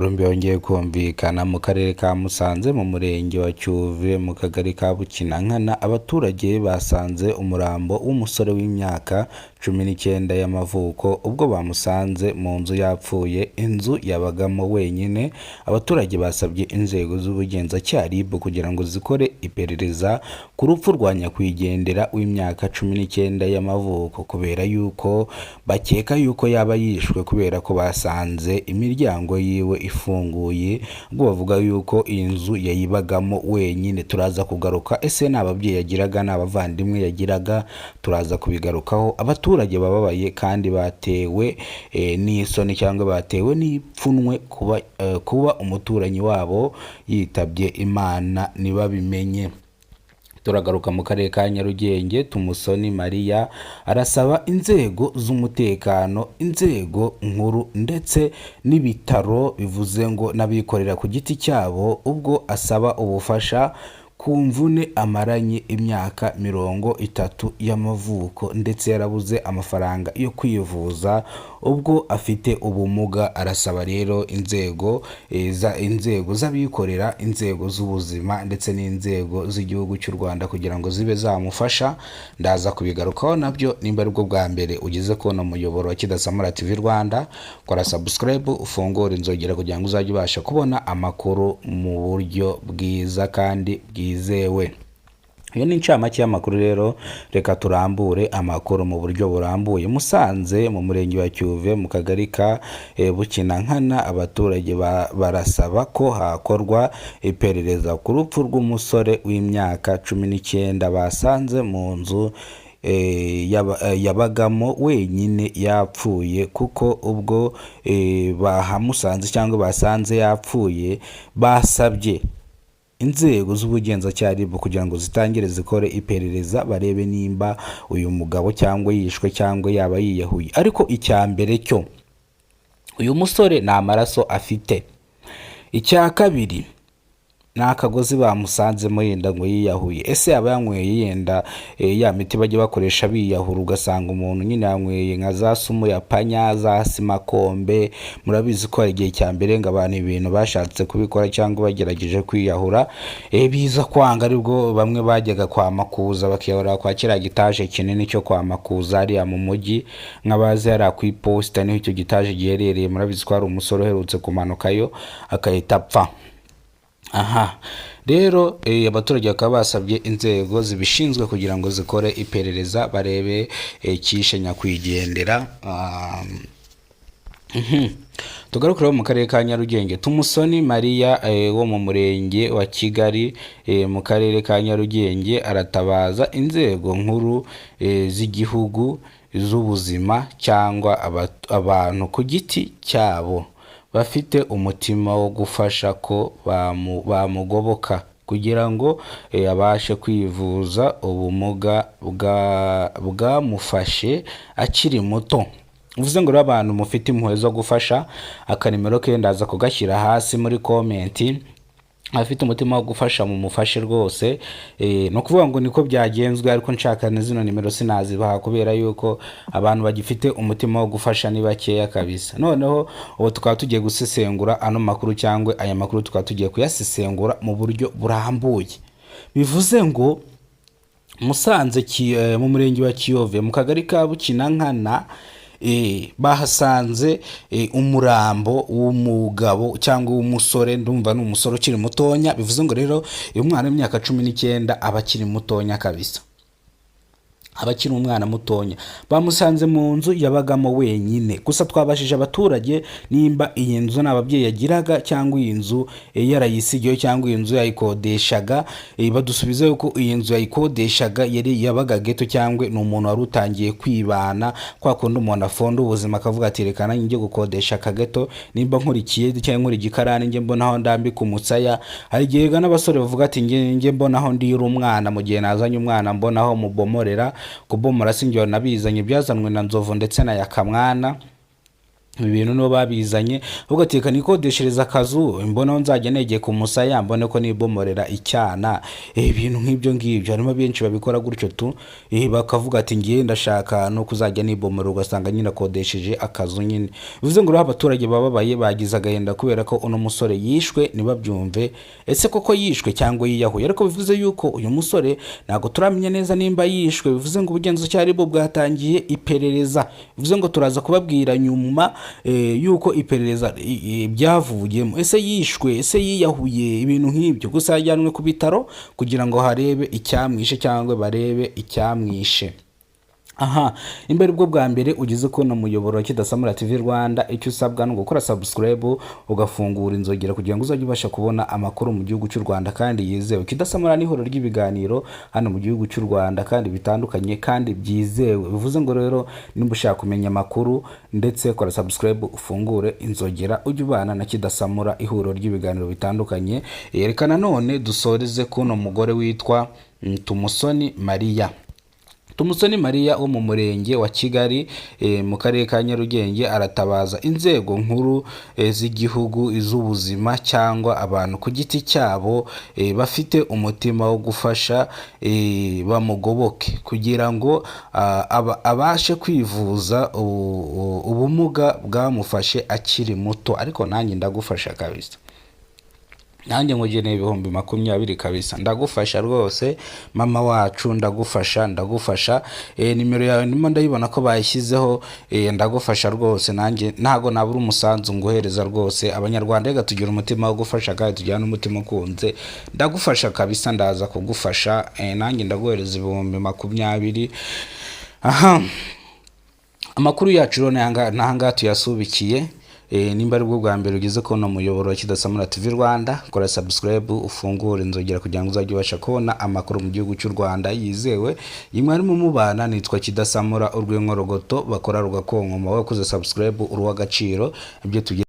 Rumbi yongeye kumvikana mu karere ka Musanze, mu murenge wa Cyuve, mu kagari ka Bukinankana. Abaturage basanze umurambo w'umusore w'imyaka 19 y'amavuko ubwo bamusanze mu nzu yapfuye, inzu yabagamo wenyine. Abaturage basabye inzego z'ubugenzacyaha RIB kugira ngo zikore iperereza ku rupfu rwa nyakwigendera w'imyaka 19 y'amavuko, kubera yuko bakeka yuko yaba yishwe, kubera ko basanze imiryango yiwe ifunguye, ubwo bavuga yuko iyi nzu yayibagamo wenyine. Turaza kugaruka, ese ni ababyeyi yagiraga, ni abavandimwe yagiraga? Turaza kubigarukaho. Abaturage bababaye kandi batewe n'isoni cyangwa batewe n'ipfunwe kuba umuturanyi wabo yitabye Imana ntibabimenye. Turagaruka mu karere ka Nyarugenge. Tumusoni Mariya arasaba inzego z'umutekano, inzego nkuru ndetse n'ibitaro, bivuze ngo n'abikorera ku giti cyabo, ubwo asaba ubufasha ku mvune amaranye imyaka 30 y'amavuko ndetse yarabuze amafaranga yo kwivuza ubwo afite ubumuga. Arasaba rero inzego z'abikorera, inzego z'ubuzima ndetse n'inzego z'igihugu cy'u Rwanda kugira ngo zibe zamufasha. Ndaza kubigarukaho nabyo. Nimba aribwo bwa mbere ugeze kubona umuyoboro wa Kidasamura TV Rwanda, kora subscribe, ufungure inzogera kugira ngo uzajye ubasha kubona amakuru mu buryo bwiza kandi bwizewe. Iyo ni incamake y'amakuru. Rero reka turambure amakuru mu buryo burambuye. Musanze, mu murenge wa Cyuve, mu kagari ka Bukinankana, abaturage barasaba ko hakorwa iperereza ku rupfu rw'umusore w'imyaka 19 basanze mu nzu yabagamo wenyine yapfuye, kuko ubwo bahamusanze cyangwa basanze yapfuye, basabye inzego z'ubugenzacyaha RIB kugira ngo zitangire zikore iperereza, barebe nimba uyu mugabo cyangwa yishwe cyangwa yaba yiyahuye. Ariko icya mbere cyo, uyu musore nta maraso afite. Icya kabiri, ni akagozi bamusanzemo, yenda ngo yiyahuye. Ese yaba yanyweye yenda ya miti bajya bakoresha biyahura, ugasanga umuntu nyine yanyweye nka za sumu ya panya, za simakombe? Murabizi ko hari igihe cya mbere ngo abantu ibintu bashatse kubikora cyangwa bagerageje kwiyahura, biza kwanga, aribwo bamwe bajyaga kwa Makuza bakiyahura, kwa kiriya gitaje kinini cyo kwa Makuza hariya mu mujyi. Nk'abazi hariya ku iposita, niho icyo gitaje giherereye. Murabizi ko hari umusore uherutse kumanukayo agahita apfa. Aha rero abaturage bakaba basabye inzego zibishinzwe kugira ngo zikore iperereza, barebe icyishe nyakwigendera. Tugaruke rero mu karere ka Nyarugenge. Tumusoni Mariya wo mu murenge wa Kigali, mu karere ka Nyarugenge, aratabaza inzego nkuru z'igihugu z'ubuzima cyangwa abantu ku giti cyabo bafite umutima wo gufasha ko bamugoboka kugira ngo abashe kwivuza ubumuga bwamufashe akiri muto. Bivuze ngo rero abantu mufite impuhwe zo gufasha, akanimero ke ndaza kugashyira hasi muri comment. Afite umutima wo gufasha, mumufashe rwose. Ni ukuvuga ngo niko byagenzwe, ariko nshaka na zino nimero sinazibaha kubera yuko abantu bagifite umutima wo gufasha ni bakeya kabisa. Noneho ubu tukaba tugiye gusesengura ano makuru, cyangwa aya makuru tukaba tugiye kuyasesengura mu buryo burambuye. Bivuze ngo Musanze, mu murenge wa Kiyove, mu kagari ka Bukinankana, bahasanze umurambo w'umugabo cyangwa w'umusore. Ndumva ni umusore ukiri mutonya. Bivuze ngo rero uyu mwana w'imyaka 19 aba akiri mutonya kabisa, aba akiri umwana mutonya. Bamusanze mu nzu yabagamo wenyine. Gusa twabajije abaturage nimba iyi nzu nta babyeyi yagiraga, cyangwa iyi nzu yarayisigiwe, cyangwa iyi nzu yayikodeshaga. Badusubiza yuko iyi nzu yayikodeshaga, yari yabaga ghetto, cyangwa ni umuntu wari utangiye kwibana, kwa kundi umuntu afonda ubuzima akavuga ati: "Reka nanjye njye gukodesha akaghetto, nimba nkurikiye cyangwa nkuri igikarani, njye mbona aho ndambika umusaya." Hari igihe n'abasore bavuga ati: "Njye mbona aho ndira umwana, mu gihe nazanye umwana mbona aho mubomorera." Kubomora si njye nabizanye, byazanwe na Nzovu ndetse na Yakamwana. Ibi bintu nibo babizanye, ahubwo ati reka nikodeshereza akazu, mboneho nzajya negeka umusaya, mbone ko nibomorera icyana. Ibintu nk'ibyo ngibyo harimo benshi babikora gutyo tu, bakavuga ati ngiye ndashaka no kuzajya nibomorera, ugasanga nyine akodesheje akazu nyine. Bivuze ngo rero abaturage bababaye, bagize agahinda kubera ko uno musore yishwe, ntibabyumve ese koko yishwe cyangwa yiyahuye. Ariko bivuze yuko uyu musore ntabwo turamenya neza nimba yishwe. Bivuze ngo ubugenzacyaha aribwo bwatangiye iperereza. Bivuze ngo turaza kubabwira nyuma yuko iperereza byavuyemo, ese yishwe, ese yiyahuye, ibintu nk'ibyo. Gusa yajyanwe ku bitaro kugira ngo harebe icyamwishe cyangwa barebe icyamwishe. Aha imbere, ubwo bwa mbere ugeze kubona umuyoboro wa Kidasamura TV Rwanda, icyo usabwa ni ugukora subscribe, ugafungura inzogera kugira ngo uzajye ubasha kubona amakuru mu gihugu cy'u Rwanda kandi yizewe. Kidasamura ni ihuriro ry'ibiganiro hano mu gihugu cy'u Rwanda kandi bitandukanye kandi byizewe. Bivuze ngo rero nimba ushaka kumenya amakuru ndetse, kora subscribe, ufungure inzogera, ujye ubana na Kidasamura, ihuriro ry'ibiganiro bitandukanye. Reka nanone dusoreze kuno mugore witwa Tumusoni Mariya. Tumusoni Mariya wo mu murenge wa Kigali, mu karere ka Nyarugenge, aratabaza inzego nkuru z'igihugu, iz'ubuzima cyangwa abantu ku giti cyabo bafite umutima wo gufasha, bamugoboke kugira ngo abashe kwivuza ubumuga bwamufashe akiri muto. Ariko nanjye ndagufasha kabisa, nanjye nkugeneye 20,000 kabisa, ndagufasha rwose mama wacu, ndagufasha, ndagufasha. Nimero yawe ndimo ndayibona ko bayishyizeho. Ndagufasha rwose, nanjye ntago nabura umusanzu nguhereza rwose. Abanyarwanda reka tugira umutima wo gufasha kandi tugira n'umutima ukunze. Ndagufasha kabisa, ndaza kugufasha. Nanjye ndaguhereza 20,000. Aha amakuru yacu rero n'ahangaha tuyasubikiye. Nimba ari bwo bwa mbere ugeze kubona umuyoboro wa Kidasamura TV Rwanda, kora subscribe, ufungure inzogera kugira ngo uzajye ubasha kubona amakuru mu gihugu cy'u Rwanda yizewe. Imwe arimo mubana nitwa Kidasamura, urw'inkorogoto bakora rugakonkoma. Wakoze subscribe, uruw'agaciro, ibyo tugiye.